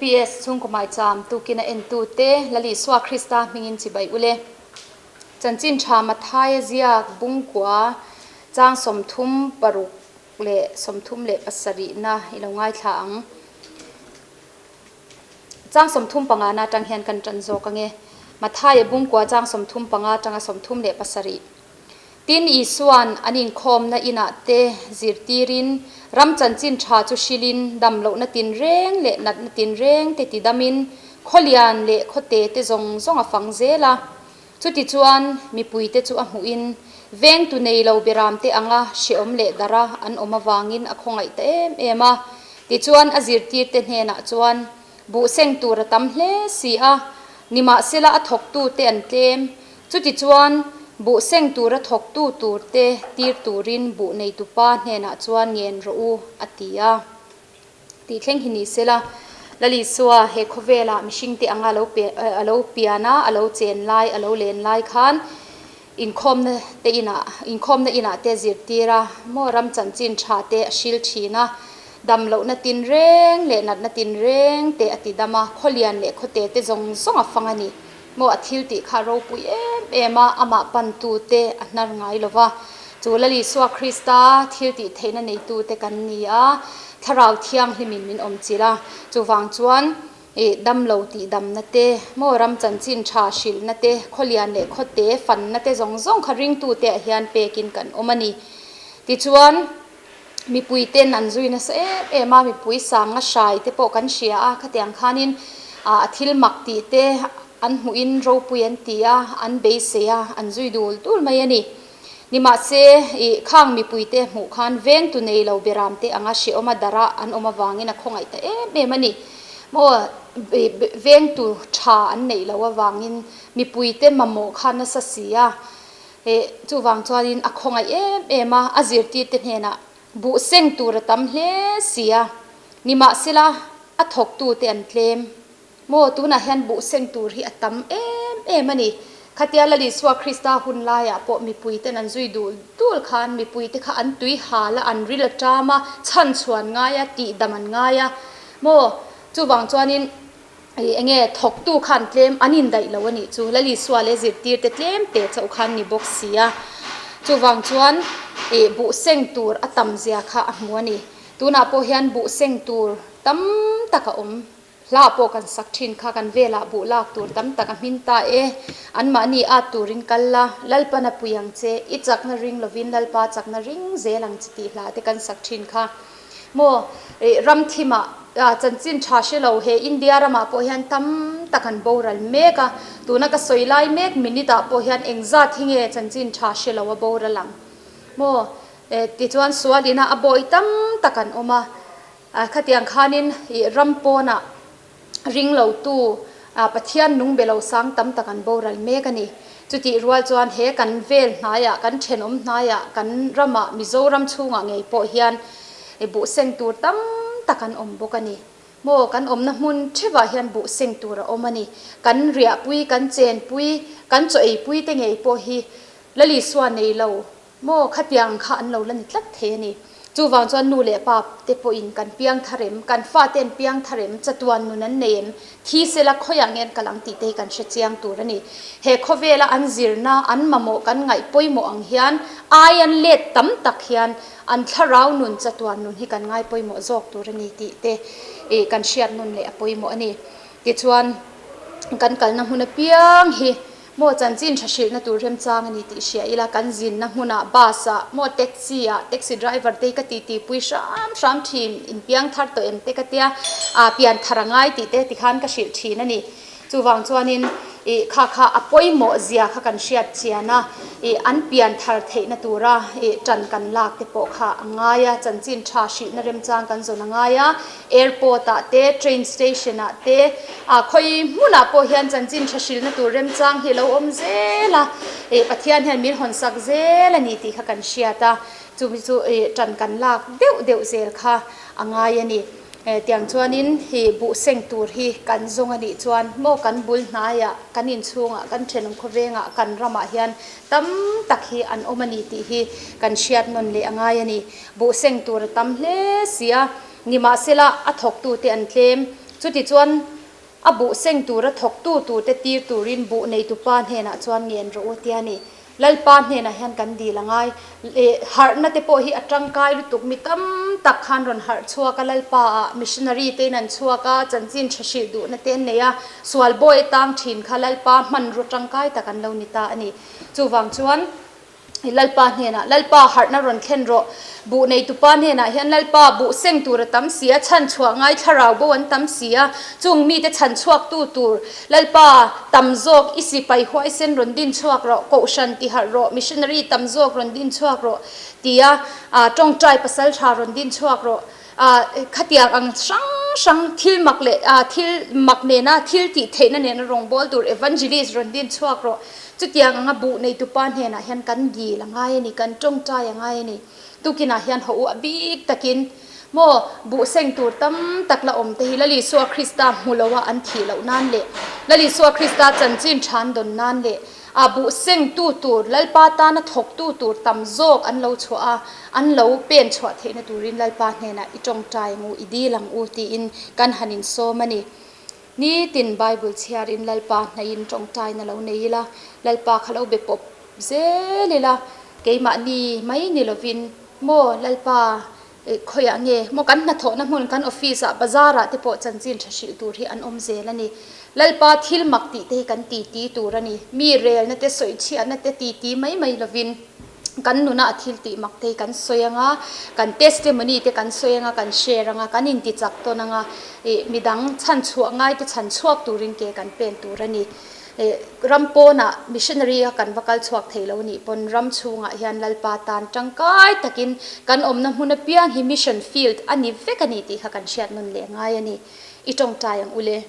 LPS chhungkaw maicham tukin a entute Lal Isua Krista hmingin chibai ule. Chanchin tha Mathaia ziak bungkua chang 36 leh 37na i lo ngaithla ang. Chang 35 na atang hian kan tan zawk ange. Mathaia bungkua chang 35 atanga 37. Tin, Isua'n an inkhawmna inah te zirtirin, ram chanchin tha chu hrilhin, dam lohna tinreng leh natna tinreng te tidamin, khaw lian leh khaw te te zawng zawng a fang zel a. Chutichuan, mipuite chu a hmuhin, vengtu nei lo beramte anga hrehawm leh dara an awm avangin a khawngaih ta em em a. Tichuan, a zirtirte hnenah chuan, Buh seng tur a tam hle si a, nimahsela a thawktute an tlem. Chutichuan, buh seng tura thawktu turte tir turin buh neitupa hnenah chuan ngen rawh u, a ti a. Tih thleng hi ni sela, Lal Isua he khawvelah mihringte anga a lo pian a, a lo chen lai, a lo len lai khan inkhawmna te inah, inkhawmna inah te zirtir a, maw ram chanchin tha te a hril thin a, dam lohna tinreng leh natna tinreng te a ti dam a, khawlian leh khawte te zawng zawng a fang a ni. Maw a thil tih kha ropui em em a, amah pantute a hnar ngai lo va. Chu Lal Isua Krista thil tih theihna neitute kan ni a, Thlarau Thianghlimin min awm chilh a. Chuvang chuan ih damlo tih damna te, maw ram chanchin tha hrilhna te, khawlian leh khawte fanna te zawng zawng kha ringtute ah hian pekin kan awm a ni. Tichuan. Mipui ten an zui nasa em em a, mipui sanga hrai te pawh kan hria a, khatiang khanin a thil mak tih te an hmuhin ropui an ti a, an beisei a, an zui dul dul mai a ni. Nimahse, ih khang mipui te hmuh khan vengtu nei lo beram te anga hrehawm a darh a an awm avangin a khawngaih ta em em a ni. Maw vengtu tha an neih loh avangin mipui te mamawh kha nasa si a, He chuvang chuanin a khawngaih em em a, a zirtirte hnenah buh seng tur a tam hle si a, nimahsela a thawktute an tlem. Maw tunah hian buh seng tur hi a tam em em a ni. Khatia Lal Isua Krista hun laiah pawh mipuiten an zui dul dul khan mipuite kha an tui hal a, an ril a ṭam a, chhanchhuan ngai a, tihdam an ngai a. Maw chuvang chuanin. Ih enge thawktu khan tlem an indaih lo a nih chu, Lal Isua leh zirtirte tlem te chauh khan ni bawk si a. Chuvang chuan ih buh seng tur a tam zia kha a hmu a ni. Tunah pawh hian buh seng tur tam tak a awm. Hla pawh kan sak thin kha kan velah buh lak tur tam tak a hmin ta e. Anmahni at turin kal la, Lalpan a pui ang che, i chakna ring lovin Lalpa chakna ring zel ang che tih hla te kan sak thin kha. Maw ih ram thimah chanchin tha hre lo he India ramah pawh hian tam tak an boral mek a, tuna ka sawi lai mek minute ah pawh hian engzat hi nge chanchin tha hre lo a boral ang maw tichuan sual ina a bawi tam tak an awm a, khatiang khanin ih ram pawnah Ring lotu Pathian nung be lo sang tam tak an boral mek a ni. Chutih rual chuan he kan vel hnaiah, kan thenawm hnaiah, kan ramah, Mizoram chhungah ngei pawh hian buh seng tur tam tak an awm bawk a ni. Maw kan awmna hmun theuhah hian buh seng tur a awm a ni. Kan riahpui, kan chenpui, kan chaw eipui te ngei pawh hi Lal Isua nei lo Maw, khatiang kha an lo la ni tlat thei a ni. Chuvang chuan nu leh pa te pawhin kan piang thar em, kan fate an piang thar em, chatuan nun an nei em, thi sela khawiah nge an kal ang tih te hi kan hre chiang tur a ni. He khawvela an zirna, an mamawh kan ngaih pawimawh ang hian ai an let tam tak hian an thlarau nun, chatuan nun hi kan ngai pawimawh zawk tur a ni tih te kan hriat nun leh a pawimawh a ni. Tichuan, kan kalna hmun apiang hi Maw chanchin tha hrilhna tur remchang a ni tih hria ila, kan zinna hmunah bus ah maw taxi ah taxi driver te hi ka titi pui hram hram thin, in piang thar tawh em te ka tia, ah pian thar a ngai tih te tikhan ka hrilh thin a ni. Chuvang chuanin ih kha kha a pawimawh zia kha kan hriat chian a, ih an pian thar theihna tura ih tan kan lak te pawh kha a ngai a, chanchin tha hrilhna remchang kan zawn a ngai a, Airport ah te, train station ah te, ah khawi hmunah pawh hian chanchin tha hrilhna tur remchang hi a lo awm zel a, ih Pathian hian min hawn sak zel a ni tih kha kan hriat a, chumi chu ih tan kan lak deuh deuh zel kha a ngai a ni. Tiang chuanin ih buh seng tur hi kan zawng a nih chuan maw kan bul hnaiah, kan inchhungah, kan thenawm khawvengah, kan ramah hian tam tak hi an awm a ni tih hi kan hriat nawn leh a ngai a ni. Buh seng tur a tam hle si a. Nimahsela, a thawktute an tlem. Chutichuan, a buh seng tura thawktu turte tir turin buh neitupa hnenah chuan ngen rawh u tia ni. Lalpa hnenah hian kan dil a ngai. Harhna te pawh hi a tangkai lutuk. Mi tam tak khan rawn harh chhuak a, Lalpa ah missionary te in an chhuak a, chanchin tha hrilh duhna te an nei a, sual bawi a tang thin kha Lalpa hmanrua tangkai tak an lo ni ta a ni. Chuvang chuan. I Lalpa hnenah, Lalpa, harhna rawn thlen rawh. Buh neitupa hnenah hian, Lalpa, buh seng tur a tam si a, chhan chhuah ngai thlarau bo an tam si a, chung mite chhan chhuaktu tur, Lalpa, tam zawk i sipai huaisen rawn din chhuak rawh, kohhran ti harh rawh, missionary tam zawk rawn din chhuak rawh, tia tawngtai pasal tha rawn din chhuak rawh. Khatiang ang hrang hrang thil mak leh thil mak nena thil tih theihna nena rawngbâwl tur evangelist rawn din chhuak rawh. Chutiang anga buh neitupa hnenah hian kan dil a ngai a ni, kan tawngtai a ngai a ni. Tukinah hian haw u a bik takin maw buh seng tur tam tak la awm te hi Lal Isua Krista hmu loa an thih loh nan leh Lal Isua Krista chanchin than dawn nan leh A buh sengtu tur, Lalpa tana thawktu tur tam zawk an lo chhuah a, an lo pen chhuah theihna turin Lalpa hnenah i tawngtai ang u, i dil ang u tiin kan han insawm a ni. Nitin Bible chhiarin Lalpa hnaihin tawngtaina lo nei ila, Lalpa kha lo be pawp zel ila, keimahni mai ni lovin maw Lalpa khawiah nge maw kan hnathawhna hmun kan office ah bazar ah te pawh chanchin tha hrilh tur hi an awm zel a ni. Lalpa thil mak tih te hi kan ti ti tur a ni. Mi relna te sawi chhiatna te ti ti mai mai lovin kan nuna a thil tih mak te hi kan sawi anga, kan testimony te kan sawi anga, kan share anga, kan inti chak tawn anga ih midang chhan chhuah ngai te chhan chhuak turin ke kan pen tur a ni. Ram pawnah missionary a kan va kal chhuak thei lo nih pawn ram chhungah hian Lalpa tan tangkai takin kan awmna hmun apiang hi mission field a ni vek a ni tih kha kan hriat nawn leh ngai a ni. I tawngtai ang ule.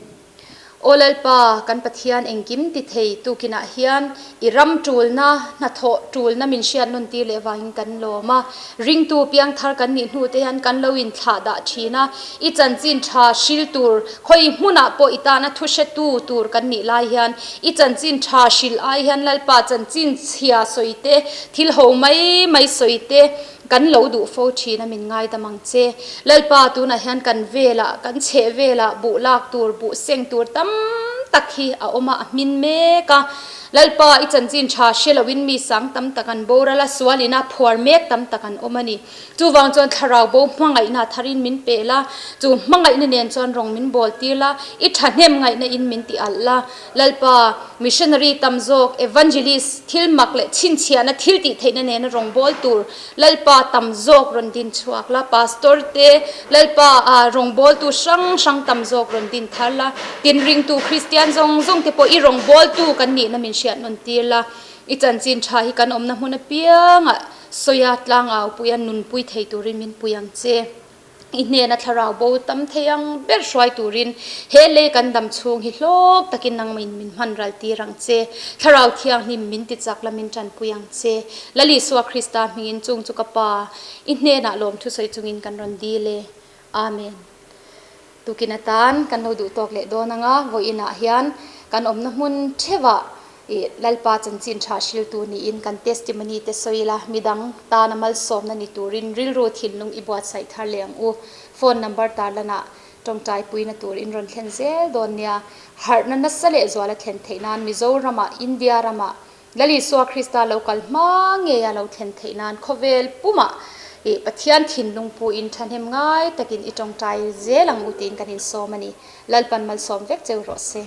Aw Lalpa, kan Pathian engkim ti thei tukinah hian i ram tulna, hnathawh tulna min hriat nawn tir leh vangin kan lawm a. Ringtu piangthar kan nih hnu te hian kan lo inthlah dah thin a, i chanchin tha hril tur Khawi hmunah pawh i tana thu hretu tur kan nih lai hian i chanchin tha hrilh ai hian Lalpa chanchin chhia sawi te, thil ho mai mai sawi te kan lo duh fo thin a min ngaidam ang che. Lalpa tunah hian kan velah, kan chheh velah buh lak tur, buh seng tur tam tak hi a awm a, a hmin mek a. Lalpa i chanchin tha hre loin mi sang tam tak an boral a, sualin a phuar mek tam tak an awm a ni. Chuvang chuan thlarau bo hmangaihna tharin min pe la, chu hmangaihna nen chuan rawng min bawl tir la, i thahnem ngaihna in min ti alh la. Lalpa, missionary tam zawk, evangelist, thil mak leh chhinchhiahna thil tih theihna nena rawng bawl tur Lalpa tam zawk rawn din chhuak la, pastor te, Lalpa ah rawng bawltu hrang hrang tam zawk rawn din thar la, tinringtu Kristian zawng zawng te pawh i rawng bawltu kan nihna min hriat nawn tir la, i chanchin tha hi kan awmna hmun apiangah Sawia tlangau puia nunpui thei turin min pui ang che. I hnena thlarau bo tam thei ang ber hruai turin he lei kan dam chhung hi hlawk takin nangmahin min hman ral tir ang che. Thlarau thianghlim min ti chak la min tanpui ang che. Lal Isua Krista hmingin chung chu ka Pa, i hnenah lawmthu sawi chungin kan rawn dil e. Amen. Tukin atan kan lo duh tawk leh dawn anga vawiinah hian kan awmna hmun theuhah I Lalpa chanchin tha hriltu niin kan testimony te sawi ila, midang tana malsawmna ni turin rilru thinlung i buatsaih thar leh ang u. Phone number tarlanah tawngtai puina tur in rawn thlen zel dawn nia. Harhna nasa leh zuala thlen theih nan Mizoramah, India ramah, Lal Isua Krista lo kal hma ngeia lo thlen theih nan khawvel pumah i Pathian thinlung puin thahnem ngai takin i tawngtai zel ang u tiin kan insawm a ni. Lalpan malsawm vek cheu rawh se.